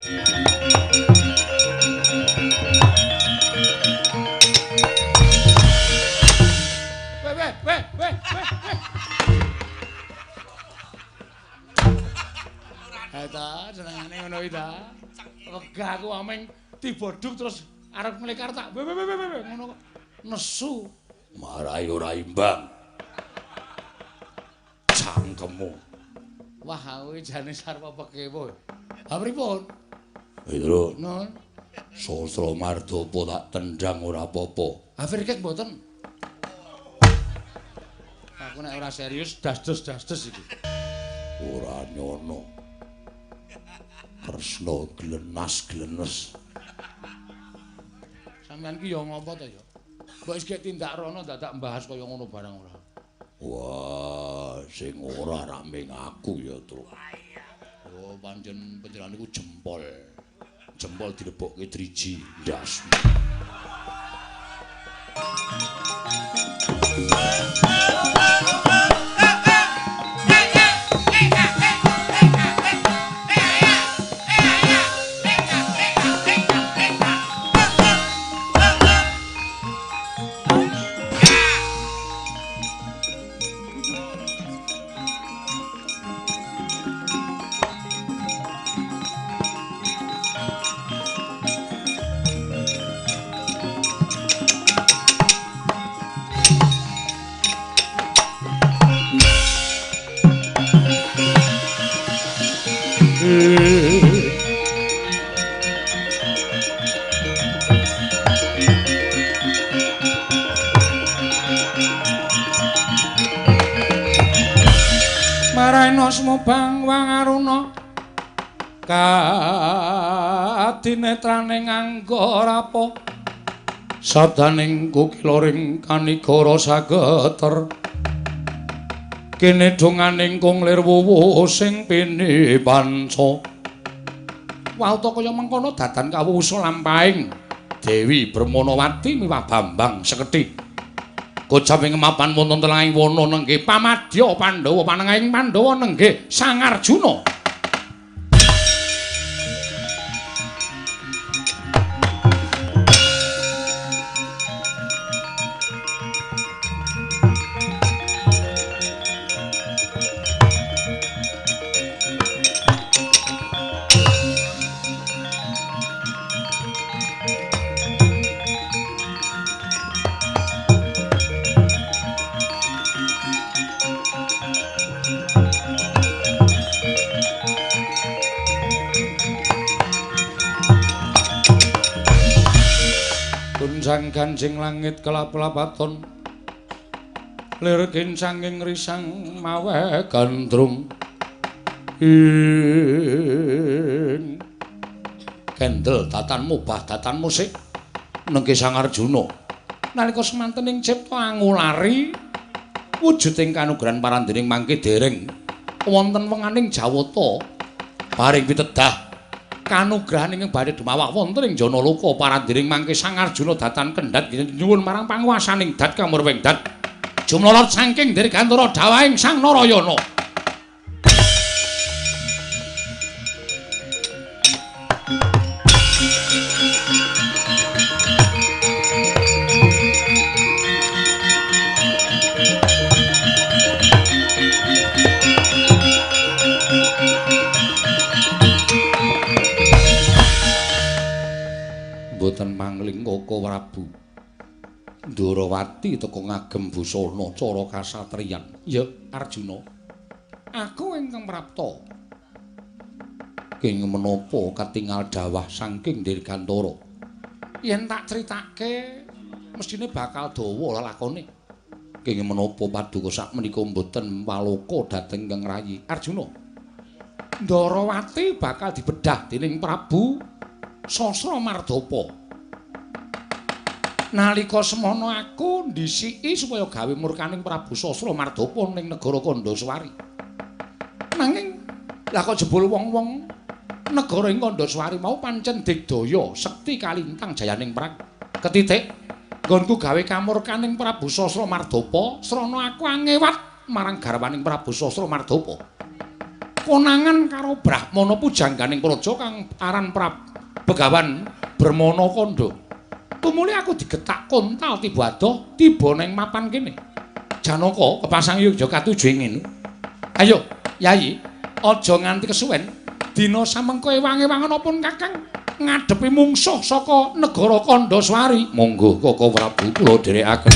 Weh weh weh weh weh. Eta senengane ngono kuwi ta. Wegah aku ameng dibodhuk terus arep mlekar tak weh weh weh weh ngono kok nesu. Marai ora imbang. Cangkemmu. Wah, aku jane sarwa pekewuh. Ha pripun? Petro. Nun. Sastra Mardapa tak tendang ora apa-apa. Ha firkek mboten. Aku nek ora serius dasdes-dasdes iki. Ora nyono. Kresna glenas-glenes. Sampeyan ki ya ngopo to ya? Mbok wis gek tindak rono dadak mbahas kaya ngono barang ora. Wah, sing ora rak ming aku ya, Truk. Oh, pancen panjenengan niku jempol. Jempol dilebokke driji ndas. Mubang wangaruna kadinetrane nganggo rapa sabdaning kukilaring kanigara sageter kene donganing kung lir wuwu sing pinipanca wauta kaya mengkono dadan kawusa lampahing Dewi Brahmanawati miwah Bambang Seketi. Kocap ing mapan wonten telanging wana nenggih pamadya Pandhawa panengahing Pandhawa nenggih Sang Arjuna. Gunjang ganjing langit kelap-lapaton lir kincanging risang mawe gandrung ing kendel datanmu bah datan musik nengke Sang Arjuna nalika semanten ing cipta angulari wujuding kanugrahan parandening mangke dereng wonten wenganing Jawata paring pitedah kanugrahan ingkang badhe dumawah wonten ing Janaloka parandiring mangke Sang Arjuna datan kendhat nyuwun marang panguwasaning dat kamurwing dat jumlolot saking dirgantara dawahing Sang Narayana. Mboten mangling Koko Prabu. Ndorowati teka ngagem busana cara kasatriyan. Ya, Arjuna. Aku ingkang prapta. Kenging menapa katingal dawah saking Dirgantara? Yen tak critake mesthine bakal dawa lelakone. Kenging menapa paduka sakmenika mboten waloka dhateng Kang Rayi Arjuna? Ndorowati bakal dibedah dening Prabu Sasra Mardapa. Nalika semono aku ndhisiki supaya gawe murkaning Prabu Sasra Mardapa ning negara Kandhaswari. Nanging lah kok jebul wong-wong negara ing Kandhaswari mau pancen digdaya sekti kalintang jayaning perang. Ketitik nggonku gawe kamurkaning Prabu Sasra Mardapa srana aku angewat marang garwaning Prabu Sasra Mardapa. Konangan karo Brahmana pujangganing praja kang aran Begawan Brahmana kandha. Tumuli aku digetak kontal tiba adoh tiba ning mapan kene. Janaka kepasang yogya katuju ing ngene. Ayo, Yayi, aja nganti kesuwen. Dina samengko ewang-ewangan pun Kakang ngadepi mungsuh saka negara Kandhaswari. Monggo Koko Prabu kula dherekaken.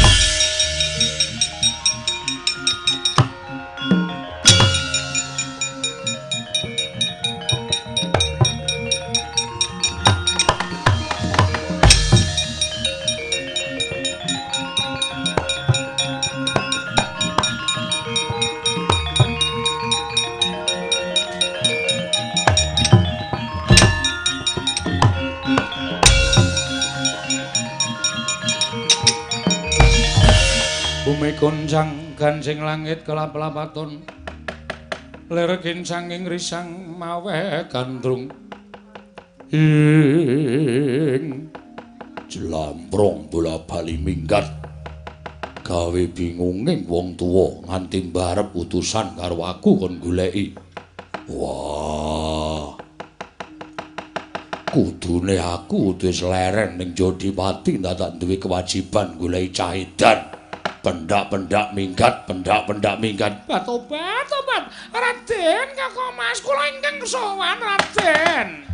Goncang gancing langit kelap-lapaton lir kincanging risang mawe gandrung ing jlambrong bola bali minggat gawe bingunging wong tuwa nganti mbarep utusan karo aku kon goleki. Wah, kudune aku wis leren ning Jodipati ndadak duwe kewajiban goleki cah edan. Pendak-pendak minggat, pendak-pendak minggat. Tobat, tobat. Raden, Kakang Mas, kula ingkang sowan, Raden.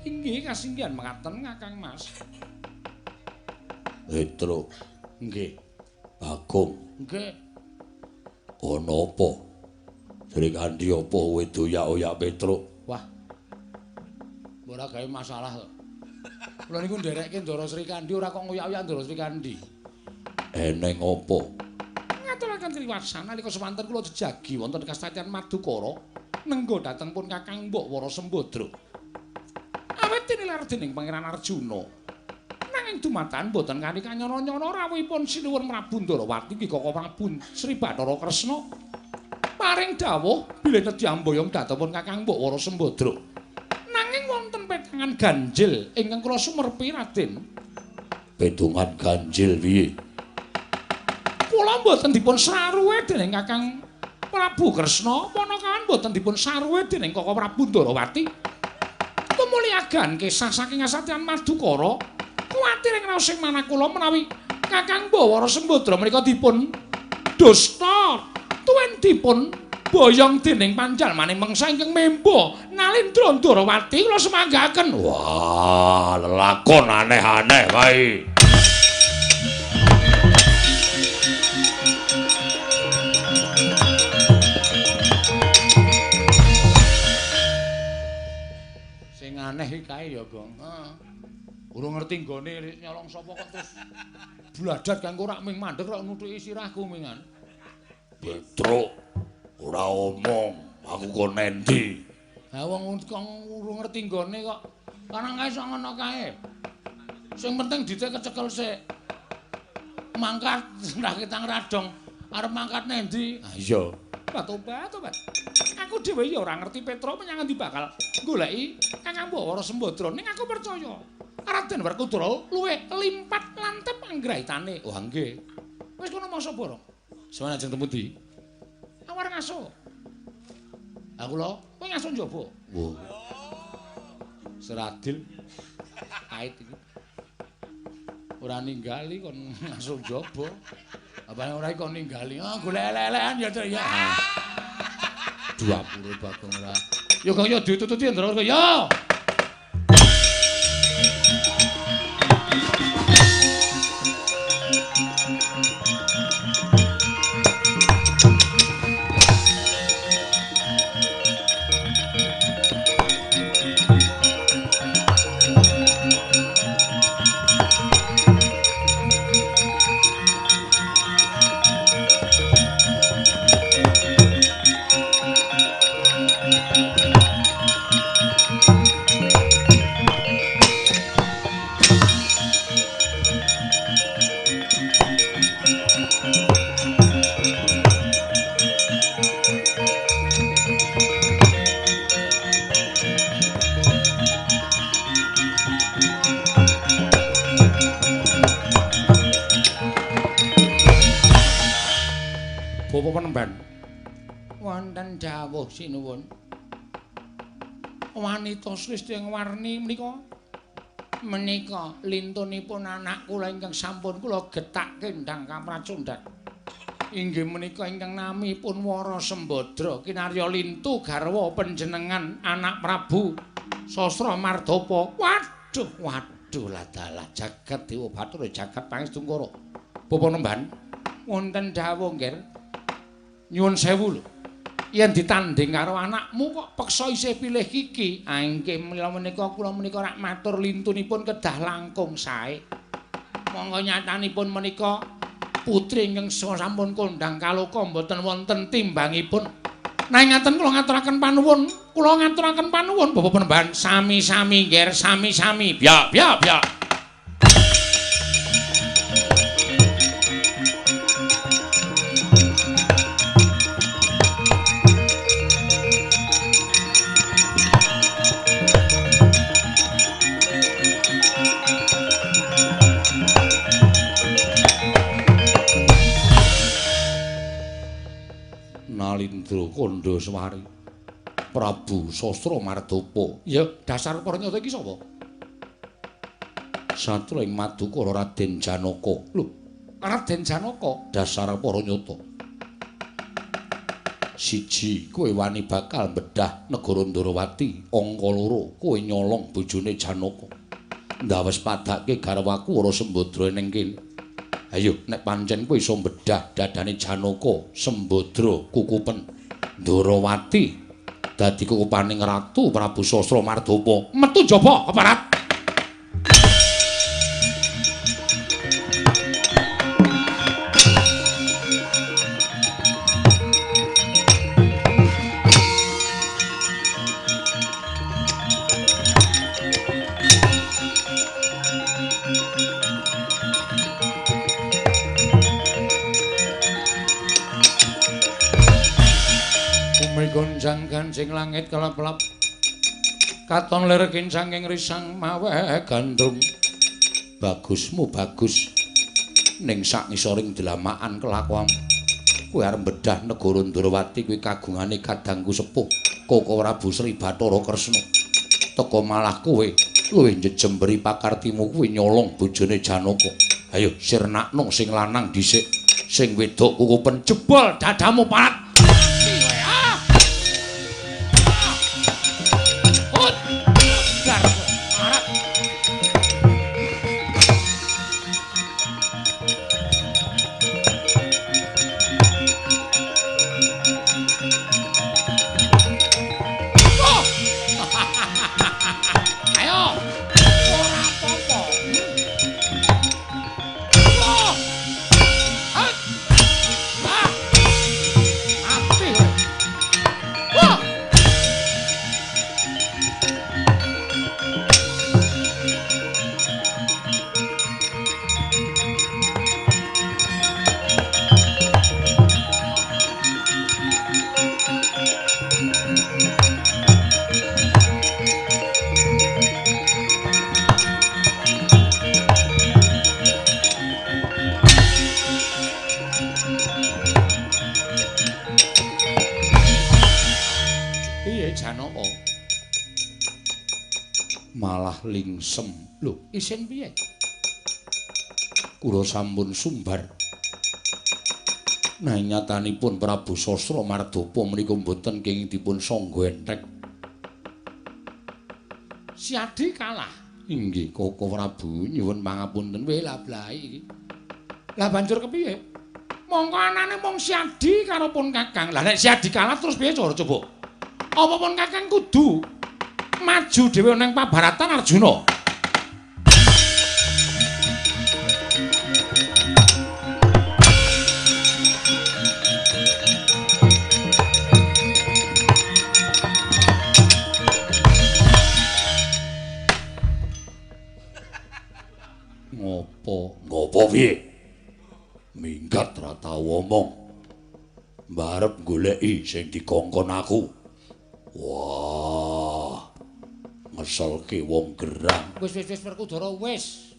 Inggih kasinggihan mengaten Kakang Mas. Petro. Nggih. Bagong. Nggih. Ana apa? Srikandhi apa kowe doyak-oyak Petro? Wah. Ora gawe masalah to. Kula niku nderekke Ndara Srikandhi ora kok ngoyak-oyak Ndara Srikandhi. Eneng apa? Ngaturaken triwasan nalika semanten kula jejagi wonten kastatyan Madukara nenggo dhateng pun Kakang Mbok Wara Sembadra. Awit tinilar dening Pangeran Arjuna. Nanging dumadakan boten kanthi kanyana-nyana rawuhipun Sinuwun Prabu Ndarawati nggih Koko Prabu Sri Bathara Kresna paring dawuh bilih nedhi amboyong dhatengipun Kakang Mbok Wara Sembadra. Nanging wonten petangan ganjil ingkang kula sumerpi Raden. Petungan ganjil piye? Kula boten dipun saruwe dening Kakang Prabu Kresna, punakawan boten dipun saruwe dening Koko Prabu Ndarawati. Tumuli agan kisah saking kasatyan Madukara, kuwatir ing raosing manah kula menawi Kakang Bawara Sembadra menika dipun dusta tuwin dipun boyong dening panjalmaning mengsa ingkang memba Nalindra Ndarawati kula semanggaken. Wah, lelakon aneh-aneh wae. Aneh iki kae ya, Gong. Heeh. Urung ngerti nggone nyolong sapa kok terus bladat kanggo rak ming mandeg rak nuthuki sirahku mingan. Petruk, ora omong, aku kon endi? Ha wong kok urung ngerti nggone kok. Karang kae sok ngono kae. Sing penting dite kecekel sik. Mangkat raketang radong arep mangkat nendi? Ha iya. Tobat, tobat. Aku dhewe ya ora ngerti Petro menyang endi bakal goleki Kakang Bawara Sembadra ning aku percaya Raden Werkudara luwih limpat lantip anggraitane. Wah nggih. Wis kono masa borong. Sampeyan ajeng temu ndi? Awar ngaso. Aku lho, kowe ngaso njaba. Wah. Seradil. Ait iki. Ora ninggali kon ngaso njaba. Apa ora kon ninggali? Ah golek elek-elekan ya, Cuk ya. 20 Bagong ora. Ya Gong ya ditututi Ndara ya. Bapak Penemban. Wonten dawuh sinuwun. Wanita sresti ing warni menika menika lintunipun anak kula ingkang sampun kula gethake ndang kamracundhak. Inggih menika ingkang namipun Wara Sembadra kinarya lintu garwa panjenengan anak Prabu Sastra Mardapa. Waduh, waduh ladalah jagat Dewa Bathara jagat Pangestungkara. Bapak Penemban, wonten dawuh nggih. Nyuwun sewu lho. Yen ditanding karo anakmu kok peksa isih pilih Kiki. Ah inggih menika kula menika rak matur lintunipun kedah langkung sae. Monggo nyatanipun menika putri ingkang sampun kondhang kaloka mboten wonten timbangipun. Nanging ngaten kula ngaturaken panuwun, kula ngaturaken panuwun Bapak Penemban. Sami-sami nggih, sami-sami. Byak byak byak. Nalindra Kandhaswari Prabu Sastra Mardapa. Ya dasar para nyata iki sapa? Satra ing Madukara Raden Janaka. Lho, Raden Janaka dasar para nyata. Siji, kowe wani bakal bedah negara Ndrawati. Angka loro, kowe nyolong bojone Janaka. Ndawes padake garwaku Wara Sembadra ning kene. Ayo, nek pancen kowe iso bedah dadane Janaka, Sembadra kukupen Ndrawati dadi kukupaning Ratu Prabu Sastra Mardapa. Metu jaba keparat. Gonjang ganjing langit kelap-kelap katon lir kincanging risang maweh gandrung. Bagusmu bagus ning sak ngisoring dlamakan kelakuanmu. Kowe arep bedah negara Ndrawati kuwi kagungane kadangku sepuh Koko Prabu Sri Bathara Kresna. Teka malah kowe luwih njejemberi pakartimu kuwi nyolong bojone Janaka. Ayo sirnakno sing lanang dhisik, sing wedok kukupen jebol dadamu parat. Malah lingsem. Lho, isin piye? Kula sampun sumbar. Nah, nyatanipun Prabu Sastra Mardapa menika mboten kenging dipun sangga enthek. Siadi kalah. Inggih, Koko Prabu nyuwun pangapunten. Weh lablahi iki. Lah banjur kepiye? Mongko anane mung Siadi karo pun Kakang. Lah nek Siadi kalah terus piye cara coba? Apa pun Kakang kudu maju dhewe nang pabaratan Arjuna. Ngopo? Ngopo piye? Minggat ra tau omong. Mbarep goleki sing dikongkon aku. Wah. Ngeselke wong gerang. Wis wis wis Werkudara wis.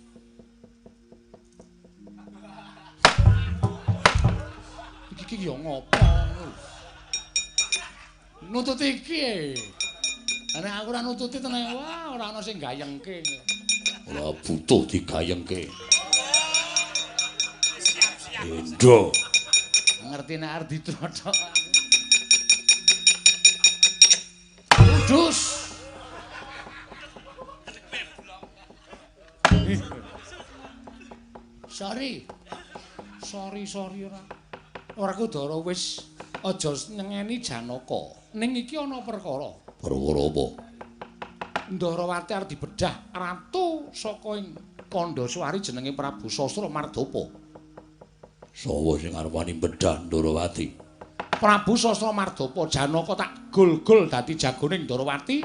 Iki iki ya ngopo ngono. Nututi iki. Nek aku ora nututi tenan, wah ora ana sing gayengke. Ora butuh digayengke. Endo. Ngerti nek arep dithrothok. Kudus. Sorry. Sorry ora. Ora Kudara wis aja nyengeni Janaka. Ning iki ana perkara. Perkara apa? Ndarawati arep dibedah ratu saka ing Kandhaswari jenenge Prabu Sastra Mardapa. Sapa sing arep wani bedah Ndarawati? Prabu Sastra Mardapa. Janaka tak gol-gol dadi jagone Ndarawati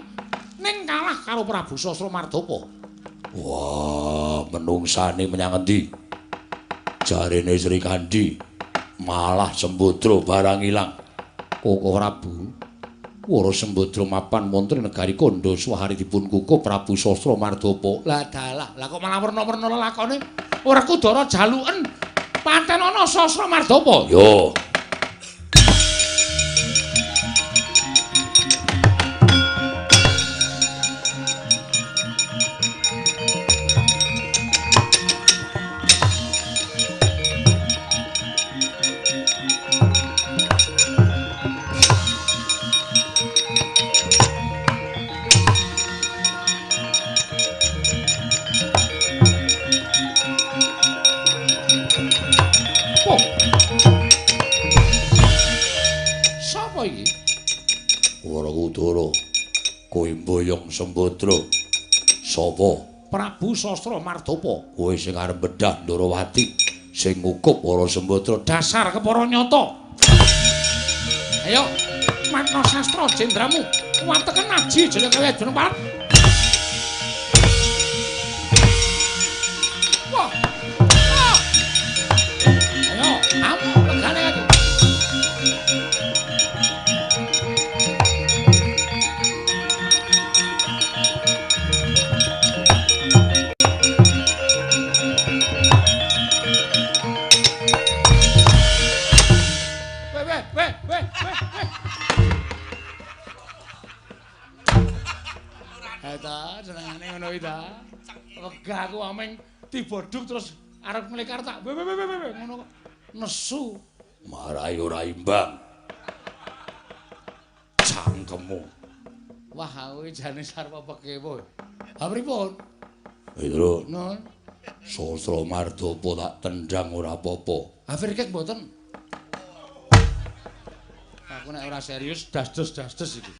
ning kalah karo Prabu Sastra Mardapa. Wah, menungsane menyang endi? Jarene Sri Kandi malah Sembadra barang ilang. Koko Prabu, Wara Sembadra mapan wonten negari Kandhaswari dipun kukup Prabu Sastra Mardapa. Lah dalah, lah kok malah werna-werna lelakone? Ora Kudara jaluken paten ana Sastra Mardapa. Yo. Sembadra. Sapa? Prabu Sastra Mardapa. Kowe sing arep bedah Ndarawati sing ngukup para Sembadra. Dasar kepara nyata. Ayo, matna sastra jendramu. Wateken aji jeneng kaya jeneng Pak. Wah. Wah. Ayo, amuk legane aku. Ta senengane ngono iki ta. Wegah aku ameng dibodhuk terus arep mlekar tak we we we we ngono kok nesu. Marai ora imbang. Cangkemmu. Wah, aku jane sarwa pekewo. Ha pripun? Indra. Nun. Sastra Mardapa tak tendang ora apa-apa. Ha firkek mboten. Aku nek ora serius dasdes-dasdes iki.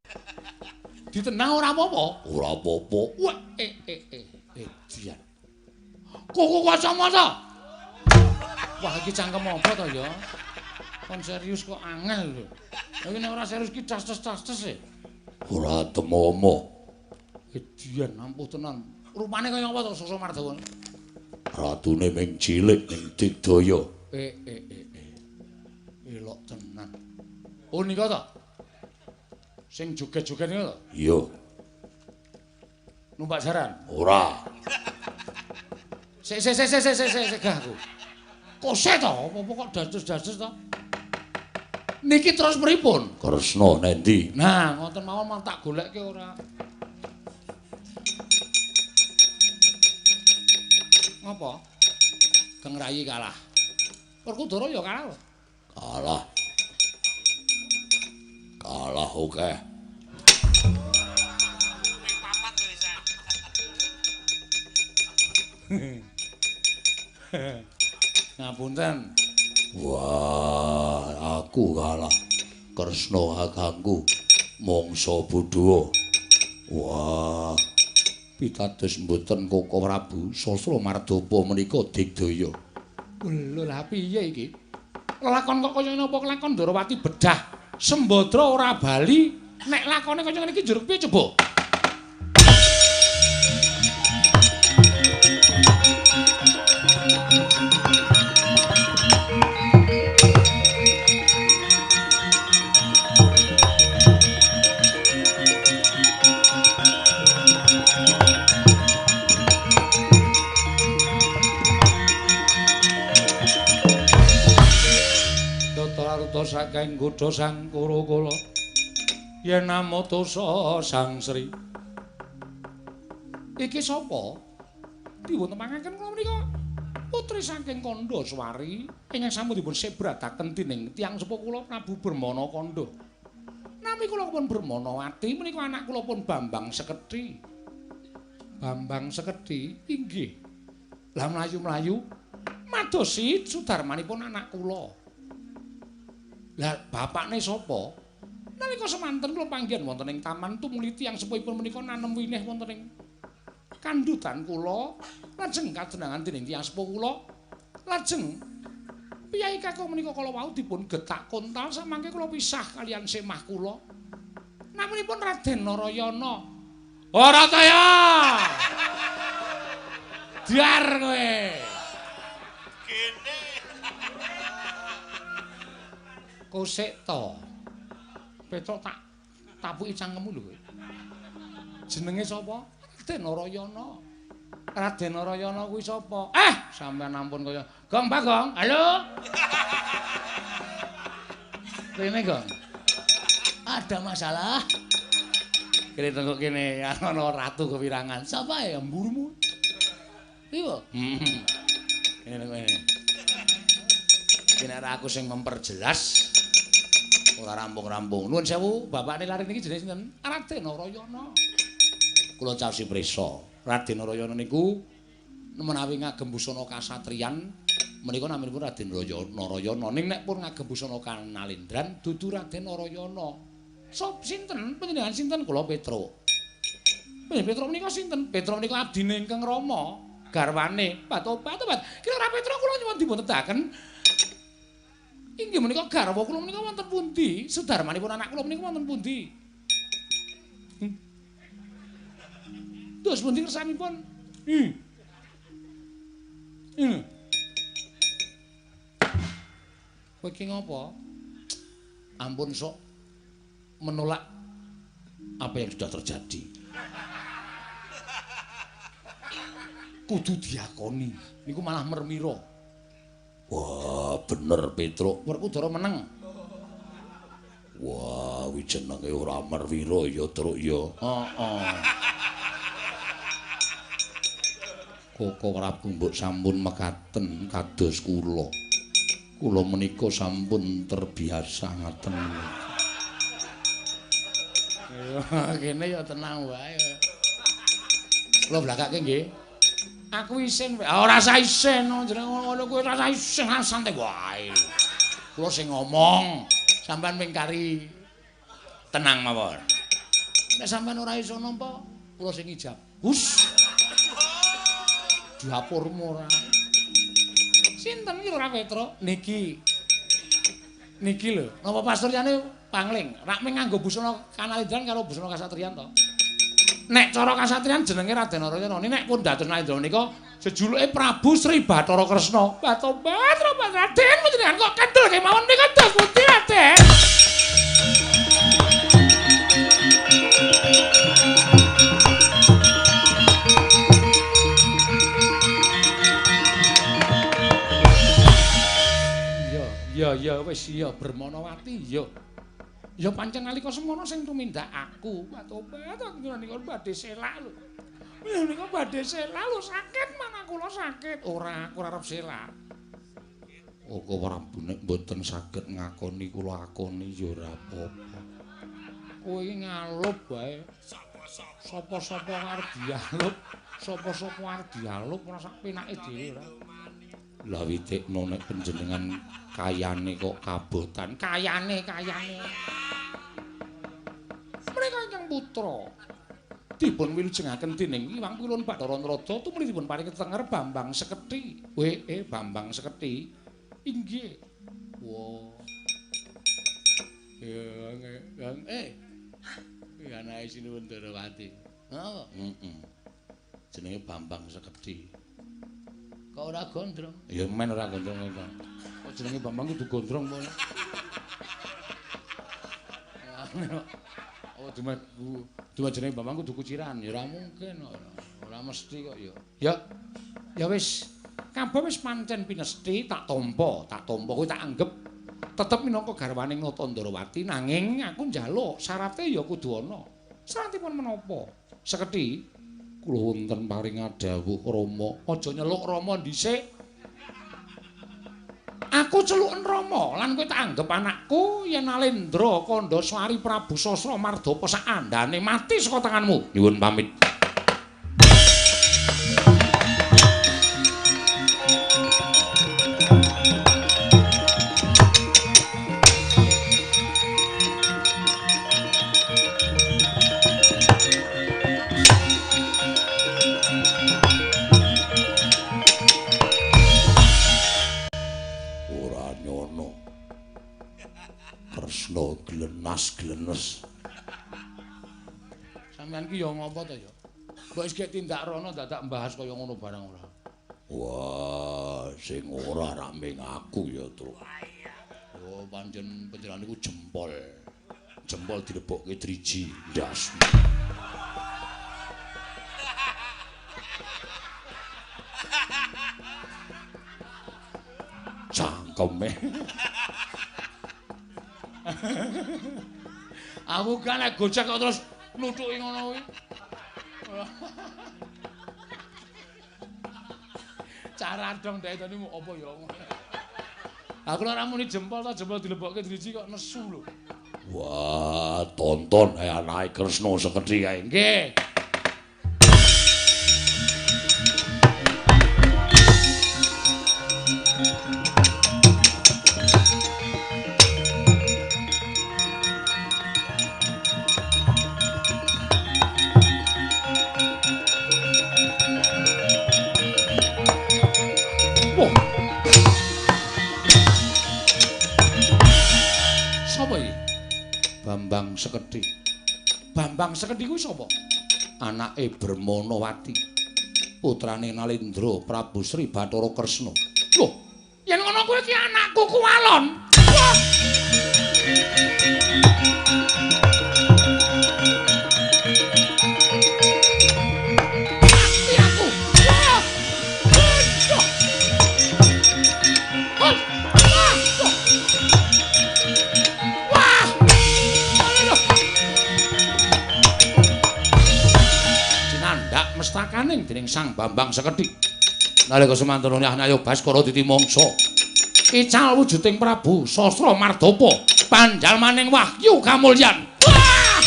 Ditenang ora apa-apa. Ora apa-apa. Wah, edian. Kuku kacamata. Wah, iki cangkem apa to ya? Kon serius kok angel lho. Iki nek ora serius ki das-das-das e. Ora temomo. Edian ampuh tenan. Rupane kaya apa to Sastra Mardapa? Ratune ming cilik ning digdaya. Elok tenan. Oh nika to? Sing joget-joget niku to? Iya. Numpak jaran? Ora. Sik sik sik sik sik sik gah aku. Kose to, apa-apa kok dados-dados to? Niki terus pripun? Kresna nendi? Nah, ngoten mawon mah tak golekke ora. Ngapa? Geng Rayi kalah. Werkudara ya kalah. Kalah. Kalah oke. Ngapunten. Wah, aku kalah. Kresna kakangku mangsa bodho. Wah, pitados mboten Koko Prabu Sastra Mardapa menika digdaya. Lho lah piye iki? Lelakon kok kaya napa kelakon Ndarawati bedah Sembadra ora bali, nek lakone kaya ngene iki njur piye coba? Sarta saking godha sang Kuru-kula. Yen amutusa Sang Sri. Iki sapa? Dipun tepangaken kula menika putri saking Kandhaswari ingkang sampun dipun sebrataken dening tiyang sepuh kula Prabu Brahmana Kandha. Nami kula pun Brahmanawati menika anak kula pun Bambang Sekedhi. Bambang Sekedhi inggih. Lah mlayu-mlayu madosi sudarmanipun anak kula. Lah bapakne sapa? Nalika semanten kula panggihan wonten ing taman tumuli tiyang sepuhipun menika nanem winih wonten ing kandhutan kula, lajeng kajenengan dening tiyang sepuh kula, lajeng piyayi kakung menika kala wau dipun getak kontal samangke kula pisah kaliyan semah kula. Namunipun Raden Narayana. Ora ta ya. Diar kowe. Kene. Kosek to. Petruk tak tapuki cangkemmu lho kowe. Jenenge sapa? Raden Narayana. Raden Narayana kuwi sapa? Sampeyan ampun kaya Gong Bagong. Halo. Rene Gong. Ada masalah? Kene tengok kene ana ratu kewirangan. Sapa ya mburumu? Iya. Kene tengok kene. Kene aku sing memperjelas. Ora rampung-rampung. Nuwun sewu, bapakne lare niki jenenge sinten? Raden Narayana. Kula caosi prisa. Raden Narayana niku menawi ngagem busana kasatriyan menika naminipun Raden Narayana. Ning nek pun ngagem busana kanalendran dudu Raden Narayana. Sop sinten? Panjenengan sinten? Kula Petruk. Panjenengan Petruk menika sinten? Petruk menika abdine ingkang Rama, garwane. Batobat. Kira ora Petruk kula nyuwun dipun tedaken. Inggih menika garwa kula menika wonten pundi? Sudarmanipun anak kula menika wonten pundi? Terus pundi kersanipun? Kowe iki ngopo? Ampun sok menolak apa yang sudah terjadi. Kudu diakoni. Niku malah mermira. Wah, bener Petruk. Werkudara meneng. Wah, kuwi jenenge ora merwira ya, Truk ya. Heeh. Koko Prabu mbok sampun mekaten kados kula. Kula menika sampun terbiasa ngaten. Kene ya tenang wae. Kula blakake nggih. Aku isin, ora usah isin, jenenge ngono kuwi ora usah isin, santai wae. Kula sing ngomong, sampean ping kari tenang mawon. Nek sampean ora iso nampa, kula sing ijab. Hus. Dapurmu ora. Sinten iki ora Petruk? Niki. Niki lho, napa pasturyane pangling? Rak mung nganggo busana kanalendran karo busana kasatriyan to. Nek cara kasatriyan jenenge Raden Narayana. Nek pun dados Nalendra menika jejuluke Prabu Sri Bathara Kresna. Batobat Raden panjenengan kok kendel kemawon menika dos pundi Raden? Iya, iya wis iya Brahmanawati iya. Ya pancen nalika semono sing tumindak aku. Batobat menika badhe selak lho. Menika badhe selak lho sakit manah kula sakit. Ora aku ora arep selak. Koko Prabu nek mboten saged ngakoni kula akoni ya ora apa-apa. Kowe iki ngalup wae. Sapa-sapa arep dialup, sapa-sapa arep dialup ora sak penake dhewe ora. Lah witikno nek panjenengan kayane kok kabotan. Kayane. Menika ingkang putra dipun wilujengaken dening Iwang Pilun Bathara Narada tumuli dipun paringi tetenger Bambang Sekedhi. Bambang Sekedhi. Inggih. Wah. Ya, iki anake Sinuwun Darawati. Heeh. Heeh. Jenenge Bambang Sekedhi. Kok ora gondrong? Ya men ora gondrong kok. Kok jenenge Bambang kudu gondrong apa? Oh, cuma jenenge Bambang kudu kuciran, ya ora mungkin ora. Ora mesti kok ya. Ya wis, kabeh wis pancen pinesti tak tampa kuwi tak anggep Tetep minangka garwaning Nata Ndrawati nanging aku njaluk syarate ya kudu ana. Syaratipun menapa? Sekedhi kula wonten paring dawuh Rama. Aja nyeluk Rama dhisik. Aku celuken Rama lan kowe tak anggep anakku yen Nalendra Kandhaswari Prabu Sasra Mardapa sak andane mati saka tanganmu. Nyuwun pamit. Glenas-glenes. Sampeyan ki ya ngopo to ya? Mbok wis gek tindak rono dadak mbahas kaya ngono barang ora. Wah, sing ora rak ming aku ya, Truk. Oh, pancen panjenengan iku jempol. Jempol dilebokke driji ndas. Cangkeme. Aku kan nek gojek kok terus nuthuki ngono kuwi. Cara dong ndek tani apa ya. Aku ora muni jempol ta jempol dilebokke driji kok nesu lho. Wah, tonton ae anake Kresna sekedhi kae. Nggih. Bambang Sekedhi. Bambang Sekedhi kuwi sapa? Anake Bermanawati. Putrane Nalendra Prabu Sri Bathara Kresna. Lho, yen ngono kuwi iki anakku Kuwalon. Wah. Mati aku. Wah. Aduh. Wah. Wah. Mestakaning dening Sang Bambang Sekedhi. Nalika semanten Nyah Baskara titimangsa ical wujuding Prabu Sasra Mardapa panjalmaning wahyu kamulyan. Wah!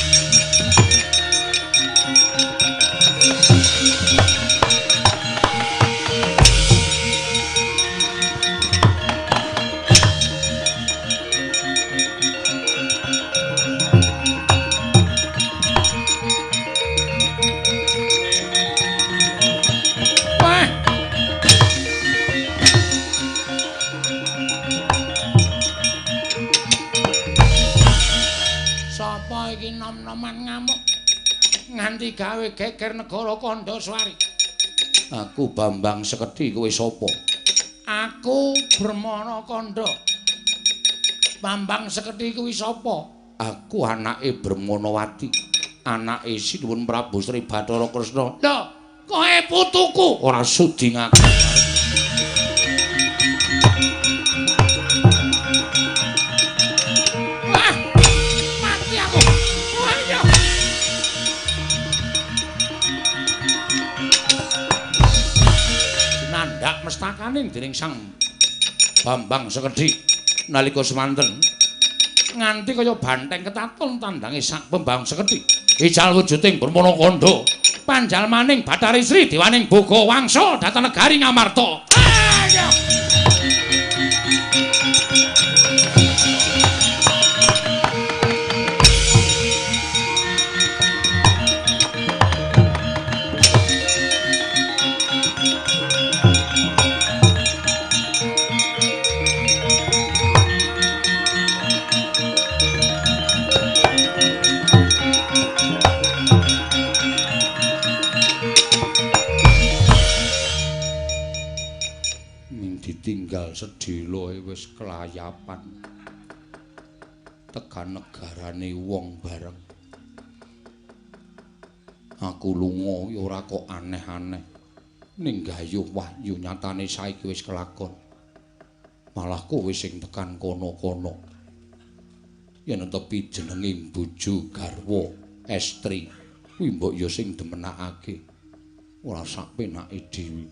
Nom-noman ngamuk nganti gawe geger negara Kandhaswari. Aku Bambang Sekedhi, kowe sapa? Aku Brahmana Kandha. Bambang Sekedhi kuwi sapa? Aku anake Bermanawati, anake Sinuwun Prabu Sri Bathara Kresna. Lho, kowe putuku. Ora sudi ngaku. Mestakaning dening Sang Bambang Sekedhi nalika semanten nganti kaya banteng ketaton tandange Sang Bambang Sekedhi ical wujuding Brahmana Kandha panjalmaning Bathari Sri dewaning Boga Wangsa dhateng negari Ngamarta. Ayo. Tinggal sedhela wis kelayapan tekan negarane wong bareng. Aku lunga ya ora kok aneh-aneh, ning gayuh wahyu nyatane saiki wis kelakon. Malah kowe sing tekan kono-kono. Yen tepi jenenge bojo garwa estri, kuwi mbok ya sing demenakake. Ora sak penake dhewe.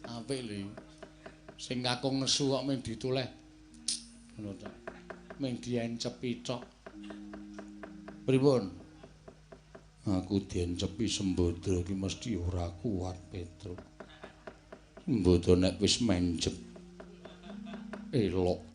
Apik lho. Sing kakung nesu kok mung dituleh. Ngono ta. Mung diencepi tok. Pripun? Aku diencepi Sembadra iki mesti ora kuat, Petruk. Sembadra nek wis menjep elok